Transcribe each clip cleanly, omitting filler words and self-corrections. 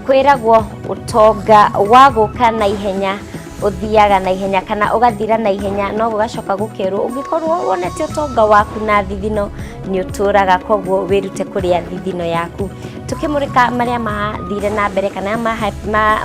Kwĩragwo ũtonga wa gũka na ihenya ũthiaga na ihenya kana ũgathira na ihenya, no gũgacoka gũkerwo ũngĩkorwo wonete ũtonga waku na thithino nĩ ũtũraga, koguo wĩrute kũrĩa thithino yaku. Tũkĩmũrĩka marĩa mathire na mbere kana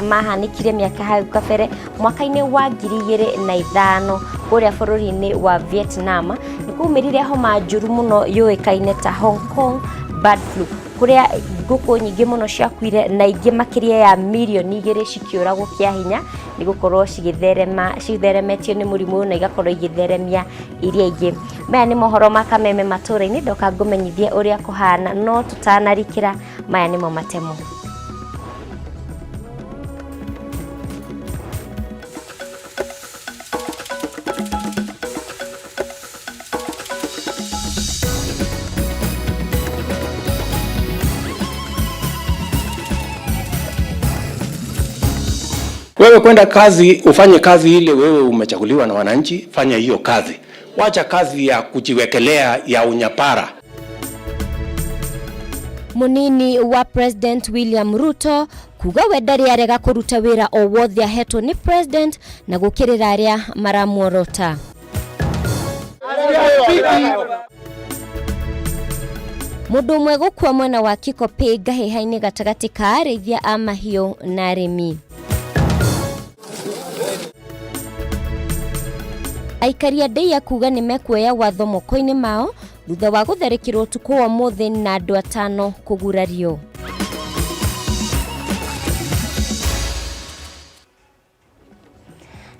mahanĩkire mĩaka hau kabere, mwaka-inĩ wa 2005 kũrĩa bũrũri-inĩ wa Vietnam nĩ kwaumĩrire homa njũru mũno yũĩkaine ta Hong Kong bird flu, kũrĩa ngũkũ nyingĩ mũno ciakuire na ingĩ makĩria ya mirioni 2 cikĩũragwo kĩa hinya nĩ gũkorwo cigĩtherema citheremetio nĩ mũrimũ ũyũ na igakorwo igĩtheremia iria ingĩ. Maya nĩ mohoro ma Kameme matũra-inĩ, ndoka ngũmenyithie ũrĩa kũhana, no tũtanarikĩra maya nĩmo matemo. Wewe kwenda kazi, ufanye kazi ile wewe umechaguliwa na wananchi, fanya hiyo kazi. Wacha kazi ya kujiwekelea ya unyapara. Munini wa President William Ruto kuga we ndarĩ arega kũruta wĩra o wothe ahetwo nĩ President na gũkĩrĩra arĩa maramuorota. Mũndũ ũmwe gũkua mwena wa Kikopey ngahĩha-inĩ gatagatĩ ka arĩithia a mahiũ na arĩmi. Aikari a Ndeia kuga nĩ mekuoya watho moko-inĩ mao thutha wa gũtharĩkĩrwo ũtukũ wa ũmũthĩ na andũ atano kũgurario.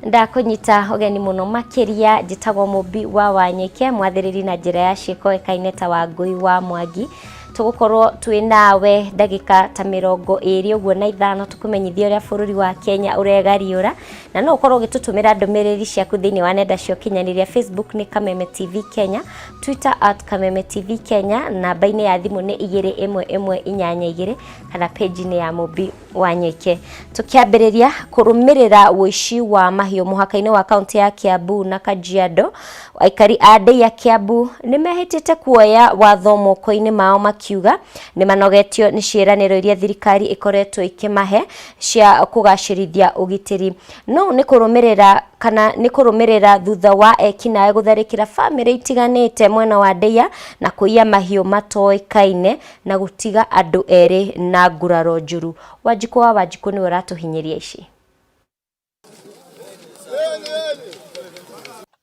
Ndakũnyita ũgeni mũno makĩria, njĩtagwo Mũmbi wa Wanyike, mwathĩrĩri na njĩra ya ciĩko ĩkaine ta Wangũi wa Mwangi. Tũgũkorwo twĩ nawe ndagĩka ta 25 ũguo tũkũmenyithia ũrĩa bũrũri wa Kenya ũregariũra, na no ũkorwo ũgĩtũtũmĩra ndũmĩrĩri ciaku thĩinĩ wa nenda cia ũkinyanĩria. Facebook nĩ Kameme TV Kenya, Twitter @KamemeTV Kenya, namba-inĩ ya thimũ nĩ 21182 kana page-inĩ ya Mũmbi wa Nyeke. Tũkĩambĩrĩria kũrũmĩrĩra ũici wa mahiũ mũhaka-inĩ wa kaunti ya Kiambu na Kajiado, aikari a Ndeiya Kiambu nĩ mehĩtĩte kuoya watho moko-inĩ mao makiuga nĩ manogetio nĩ ciĩranĩro iria thirikari ĩkoretwo ikĩmahe cia kũgacĩrithia ũgitĩri. No nĩ kũrũmĩrĩra kana nĩ kũrũmĩrĩra thutha wa ekinaĩ gũtharĩkĩra bamĩrĩ itiganĩte mwena wa Ndeiya na kũiya mahiũ matoĩkaine na gũtiga andũ erĩ na nguraro njũru. Wanjikũ wa Wanjikũ nĩwe ũratũhinyĩria ici.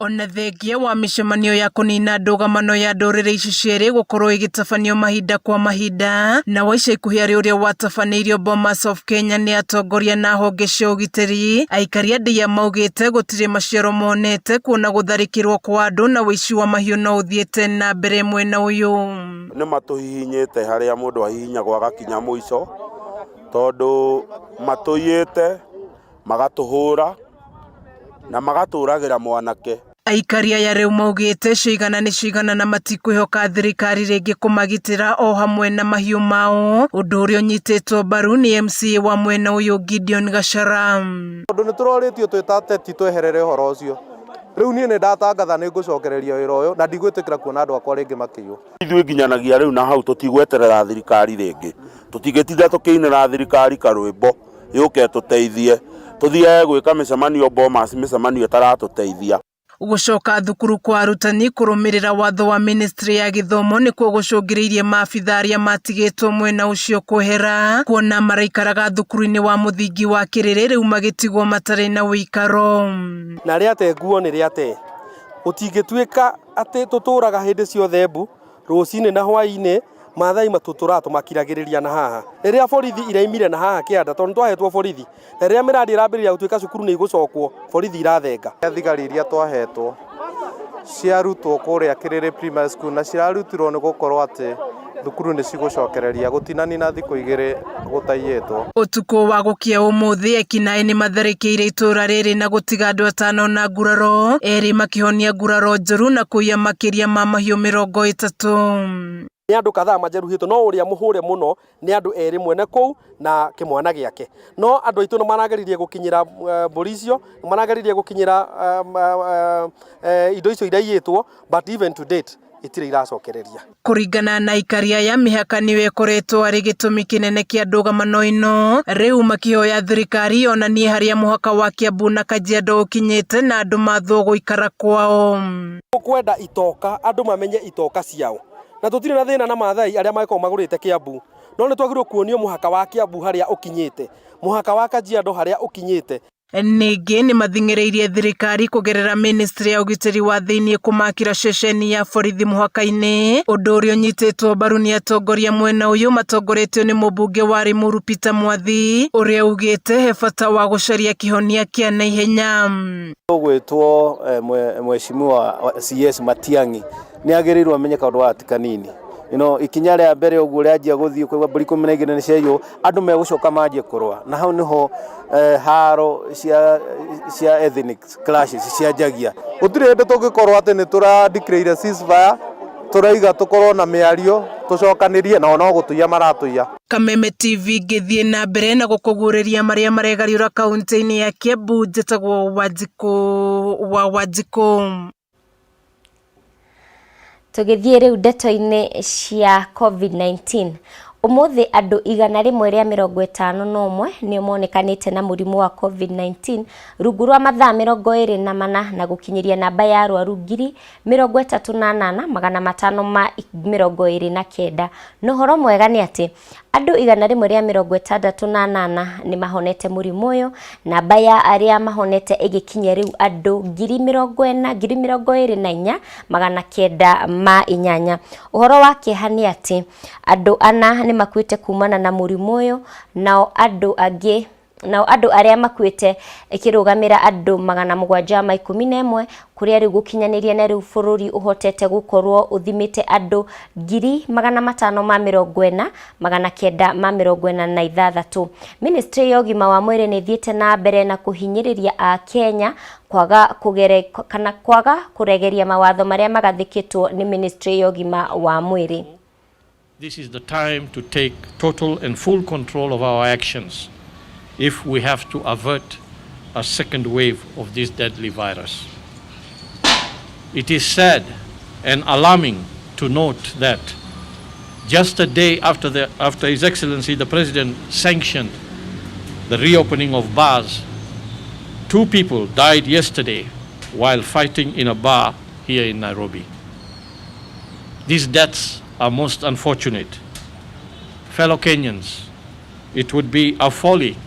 Ona thengia wa mĩcemanio ya kũnina ndũgamano ya ndũrĩrĩ ici cierĩ gũkorwo ĩgĩtabanio mahinda kwa mahinda, na wa ica ikuhĩ arĩ ũrĩa watabanĩirio Bomas of Kenya nĩ atongoria na honge cia ũgitĩri, aikari a Ndeiya maugĩte gũtirĩ maciaro monete kuona gũtharĩkĩrwo kwa andũ na ũici wa mahiũ no ũthiĩte na mbere mwena ũyũ. Nĩ matũhihinyĩte harĩa mũndũ ahihinyagwo agakinya mũico, tondũ matũiyĩte, magatũhũra na magatũragĩra mwanake. Aikari aya rĩu maugĩte cigana nĩ cigana na matikwĩhoka thirikari rĩngĩ kũmagitĩra o hamwe na mahiũ mao, ũndũ ũrĩa ũnyitĩtwo mbaru nĩ MCA wa mwena ũyũ Gideon Gachara. Tondũ nĩ tũrorĩtio twĩ ta ateti tweherere ũhoro ũcio. Rĩu niĩ nĩ ndatangatha nĩ ngũcokereria wĩra ũyũ na ndigwĩtĩkĩra kuona andũ akwa rĩngĩ makĩiywo. Ithuĩ nginyanagia rĩu na hau tũtigweterera thirikari rĩngĩ, tũtingĩtinda tũkĩinĩra thirikari karwĩmbo yũke ĩtũteithie, tũthiage gwĩka mĩcemanio Bomas mĩcemanio ĩtaratũteithia. Gũcoka thukuru kwa arutani kũrũmĩrĩra watho wa ministry ya gĩthomo nĩkuo gũcũngĩrĩirie maabitha arĩa matigĩtwo mwena ũcio kwehera, kuona maraikaraga thukuru-inĩ wa mũthingi wa Kĩrĩrĩ rĩu magĩtigwo matarĩ na ũikaro. Na rĩate nguo nĩ rĩate, gũtingĩtuĩka atĩ tũtũraga hĩndĩ ciothe mbu, rũcinĩ na hwainĩ, Maathai matũtũraga tũmakiragĩrĩria na haha. Rĩrĩa borithi iraimire na haha kĩanda, tondũ nĩtwahetwo borithi, na rĩrĩa mĩrandi ĩrambĩrĩria gũtuĩka cukuru nĩ igũcokwo, borithi irathenga. Thigari iria twahetwo ciarutwo kũrĩa Kĩrĩrĩ Primary School na cirarutirwo nĩ gũkorwo atĩ thukuru nĩ cigũcokereria, gũtinanina thikũ 2 gũtaiyĩtwo. Ũtukũ wa gũkĩa ũmũthĩ ekinaĩ nĩ matharĩkĩire itũra rĩrĩ na gũtiga andũ atano na nguraro, erĩ makĩhonia nguraro njũru na kũiya makĩria ma mahiũ 30. Nĩ andũ kadhaa majeruhĩtwo no ũrĩa mũhũre mũno nĩ andũ erĩ mwene kũu na kĩmwana gĩake. No andũ aitũ nĩ marageririe gũkinyĩra mbũri icio, nĩ marageririe gũkinyĩra indo icio iraiyĩtwo but even to date Itirĩ iracokereria. Kũringana na aikari aya, mĩhaka nĩyo ĩkoretwo arĩ gĩtũmi kĩnene kĩa ndũgamano ĩno, rĩu makĩhoya thirikari yonanie harĩa mũhaka wa Kiambu na Kajiado ũkinyĩte na andũ mathwo gũikara kwao. Kwenda itoka andũ mamenye itoka ciao, na tũtirĩ na thĩna na Maathai arĩa mangĩkorwo magũrĩte Kiambu, no nĩ twagĩrĩirwo kuonio mũhaka wa Kiambu harĩa ũkinyĩte, mũhaka wa Kajiado harĩa ũkinyĩte. Ningĩ nĩmathing'ĩrĩirie thirikari kũgerera ministry ya ũgitĩri wa thĩinĩ kũmakĩra ceceni ya borithi mũhaka-inĩ, ũndũ ũrĩa ũnyitĩtwo mbaru nĩ atongoria mwena ũyũ matongoretio nĩ mũmbunge wa Limuru Peter Mwathi, ũrĩa ugĩte he bata wa gũcaria kĩhonia kĩa naihenya. Ũgwĩtwo mheshimiwa CS Matiang'i nĩ agĩrĩirwo amenye kaũndũ gaka ti kanini. Ikinya rĩa mbere ũguo rĩanjia gũthiĩ kũigua mbũri 12 nĩ ciaiywo, andũ megũcoka manjie kũrũa, na hau nĩho haro cia ethnic clashes cianjagia. Gũtirĩ hĩndĩ tũngĩkorwo atĩ nĩ tũra declare ceasefire, tũraiga tũkorwo na mĩario tũcokanĩrie, nao no gũtũiya maratũiya. Kameme TV ngĩthiĩ na mbere na gũkũguũrĩria marĩa maregariũra kaunti-inĩ ya Kiambu, njĩtagwo Wanjikũ wa Wanjikũ. Tũgĩthiĩ rĩu ndeto-inĩ cia COVID-19, ũmũthĩ andũ 151 nĩo monekanĩte na mũrimũ wa COVID-19 rungu rwa mathaa 24, na gũkinyĩria namba ya arwaru 38,529. Na ũhoro mwega nĩ atĩ andũ 168 nĩ mahonete mũrimũ ũyũ, namba ya arĩa mahonete ĩgĩkinya rĩu andũ 24,908. Ũhoro wa kĩeha nĩ atĩ andũ 4 nĩ makuĩte kumana na mũrimũ ũyũ, nao andũ angĩ nao andũ arĩa makuĩte ĩkĩrũgamĩra andũ 711, kũrĩa rĩu gũkinyanĩria na rĩu bũrũri ũhotete gũkorwo ũthimĩte andũ 540,946. Ministry ya ũgima wa mwĩrĩ nĩ ĩthiĩte na mbere na kũhinyĩrĩria a Kenya kwaga kũgere kana kwaga kũregeria mawatho marĩa magathĩkĩtwo nĩ ministry ya ũgima wa mwĩrĩ. This is the time to take total and full control of our actions if we have to avert a second wave of this deadly virus. It is sad and alarming to note that just a day after His Excellency the President sanctioned the reopening of bars, 2 people died yesterday while fighting in a bar here in Nairobi. These deaths are most unfortunate. Fellow Kenyans, it would be a folly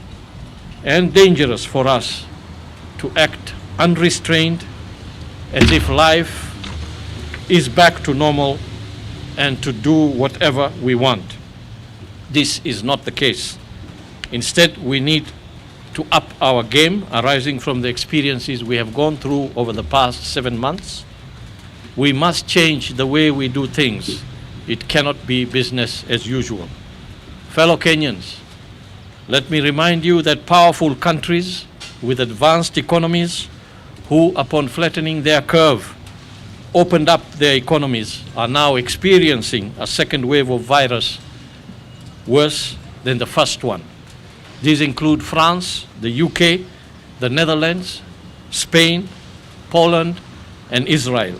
and dangerous for us to act unrestrained as if life is back to normal and to do whatever we want. This is not the case. Instead, we need to up our game arising from the experiences we have gone through over the past 7 months. We must change the way we do things. It cannot be business as usual. Fellow Kenyans, let me remind you that powerful countries with advanced economies who, upon flattening their curve, opened up their economies are now experiencing a second wave of virus worse than the first one. These include France, the UK, the Netherlands, Spain, Poland, and Israel.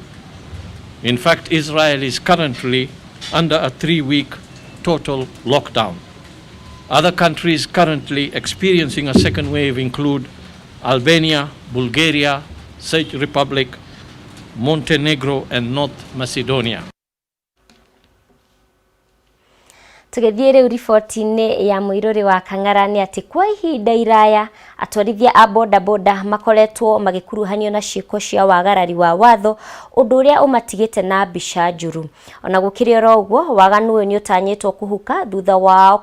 In fact, Israel is currently under a 3-week total lockdown. Other countries currently experiencing a second wave include Albania, Bulgaria, Czech Republic, Montenegro, and North Macedonia. Tũgĩthiĩ rĩu riboti-inĩ ya mũirũrĩ wa Kang'ara nĩ atĩ kwa ihinda iraya atwarithia a bodaboda makoretwo magĩkuruhanio na ciĩko cia wagarari wa watho, ũndũ ũrĩa ũmatigĩte na mbica njũru. Ona gũkĩrĩ oro ũguo, waganu ũyũ nĩ ũtanyĩtwo kũhuka thutha wao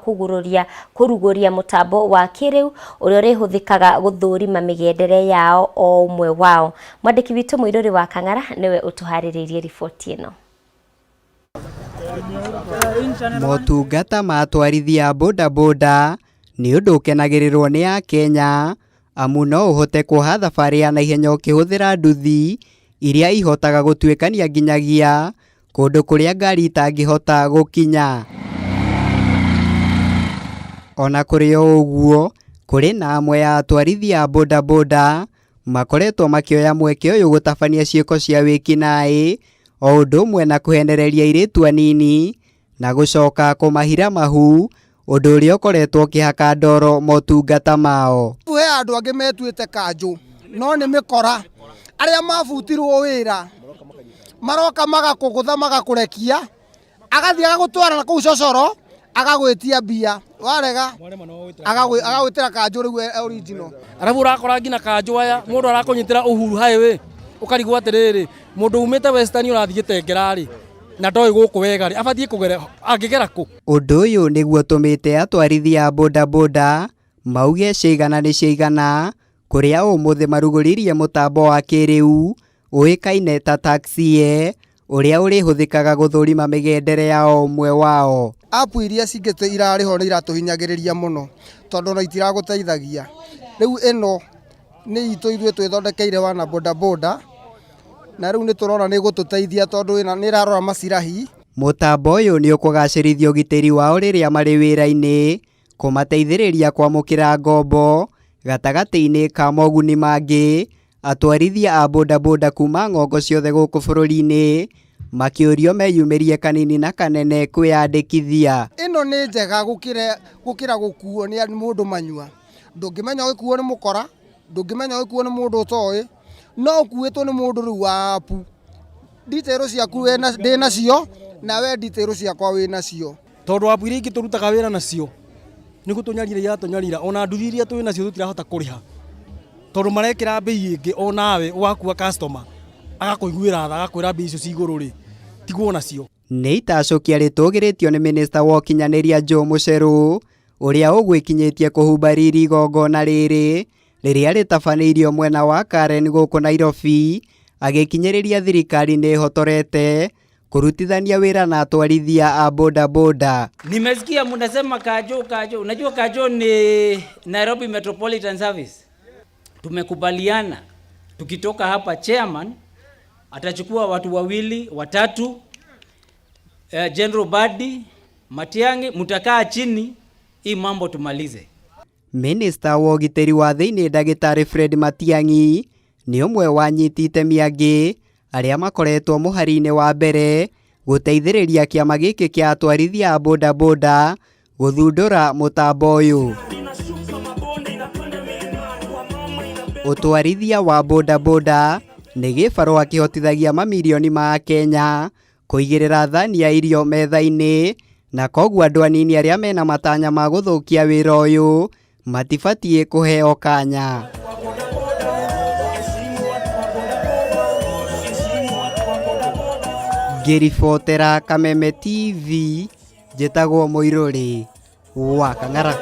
kũrugũria mũtambo wa kĩrĩu ũrĩa ũrĩhũthĩkaga gũthũrima mĩgendere yao o ũmwe wao. Mwandĩki witũ mũirũrĩ wa Kang'ara nĩwe ũtũharĩrĩirie riboti ĩno. Motungata ma atwarithia a bodaboda nĩ ũndũ ũkenagĩrĩrwo nĩ Akenya, amu no ũhote kuoha thabarĩ ya naihenya ũkĩhũthĩra nduthi iria ihotaga gũtuĩkania nginyagia kũndũ kũrĩa ngari itangĩhota gũkinya. Ona kũrĩ o ũguo, kũrĩ na amwe a atwarithia a bodaboda makoretwo makĩoya mweke ũyũ gũtabania ciĩko cia wĩkinaĩ o ũndũ ũmwe na kũhenereria airĩtu anini na gũcoka kũmahira mahu, ũndũ ũrĩa ũkoretwo ũkĩhaka ndoro motungata mao. He andũ angĩ metuĩte kanjũ no nĩ mĩkora, arĩa mabutirwo wĩra maroka magakũgũtha magakũrekia, agathiĩ agagũtwara na kũu cocoro agagwĩtia mbia, warega agagwĩtĩra kanjũ rĩu original. Arabu ũrakora nginya kanjũ aya mũndũ arakũnyitĩra Uhuru Highway ũkarigwo atĩrĩrĩ, mũndũ umĩte Western ũrathiĩ Gĩtengera rĩ na ndoĩ gũkũ wega rĩ, abatiĩ kũgera angĩgera kũ? Ũndũ ũyũ nĩguo ũtũmĩte atwarithia a bodaboda mauge ciaigana nĩ ciaigana, kũrĩa ũmũthĩ marugũririe mũtambo wa kĩrĩu ũĩkaine ta Taxie, ũrĩa ũrĩhũthĩkaga gũthũrima mĩgendere ya o ũmwe wao. App iria cingĩ irarĩ ho nĩ iratũhinyagĩrĩria mũno tondũ ona itiragũteithagia. Rĩu ĩno nĩ itũ ithuĩ twĩthondekeire wana bodaboda na rĩu nĩ tũrona nĩ ĩgũtũteithia tondũ nĩ ĩrarora macirahi. Mũtambo ũyũ nĩ ũkũgacĩrithia ũgitĩri wao rĩrĩa marĩ wĩra-inĩ, kũmateithĩrĩria kwamũkĩra ngombo, gatagatĩ-inĩ ka moguni mangĩ, atwarithia a bodaboda kuma ng'ongo ciothe gũkũ bũrũri-inĩ makĩũrio meyumĩrie kanini na kanene kwĩyandĩkithia. Ĩno nĩ njega gũkĩra gũkuo nĩ mũndũ manyua. Ndũngĩmenya ũgĩkuo nĩ mũkora, ndũngĩmenya ũgĩkuo nĩ mũndũ ũtoĩ, no ũkuĩtwo nĩ mũndũ rĩu wa app. Detail ciaku ndĩ nacio na we detail ciakwa wĩ nacio. Tondũ app iria ingĩ tũrutaga wĩra nacio nĩ gũtũnyarira iratũnyarira, ona nduthi iria twĩ nacio tũtirahota kũrĩha tondũ marekĩra mbei ĩngĩ, onawe wakua customer agakũiguĩra tha agakwĩra mbei icio ci igũrũ rĩ tigwo nacio. Nĩ itacũkia rĩtũgĩrĩtio nĩ minista wa ũkinyanĩria Joe Mucheru ũrĩa ũgwĩkinyĩtie kũhumba riri igongona rĩrĩ rĩrĩa rĩtabanĩirio mwena wa Karen gũkũ Nairobi, agĩkinyĩrĩria thirikari nĩ ĩhotorete kũrutithania wĩra na atwarithia a bodaboda. Nimesikia mnasema Kanjo, Kanjo. Unajua Kanjo ni Nairobi Metropolitan Service. Tumekubaliana tukitoka hapa chairman atachukua watu wawili watatu, General Badi, Matiang'i, mtakaa chini hii mambo tumalize. Minista wa ũgitĩri wa thĩinĩ ndagĩtarĩ Fred Matiang'i nĩ ũmwe wa anyiti itemi angĩ arĩa makoretwo mũhari-inĩ wa mbere gũteithĩrĩria kĩama gĩkĩ kĩa atwarithia a bodaboda gũthundũra mũtambo ũyũ. Ũtwarithia wa bodaboda nĩ gĩbarũa kĩhotithagia mamirioni ma Akenya kũigĩrĩra thani ya irio metha-inĩ, na koguo andũ anini arĩa mena matanya ma gũthũkia wĩra ũyũ matibatiĩ kũheo kanya. Ngĩribotera Kameme TV, njĩtagwo Mũirũrĩ wa Kang'ara.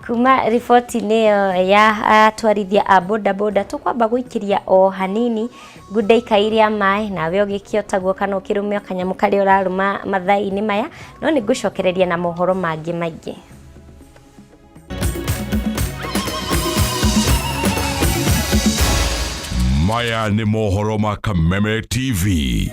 Kuma riboti-inĩ ĩyo ya atwarithia a bodaboda tũkwamba gũikĩria o hanini ngunda ikai rĩa maĩ nawe ũgĩkĩotagwo kana ũkĩrũme kanyamũ karĩa ũrarũma mathaa-inĩ maya, no nĩ ngũcokereria na mohoro mangĩ maingĩ. Maya nĩ mohoro ma Kameme TV.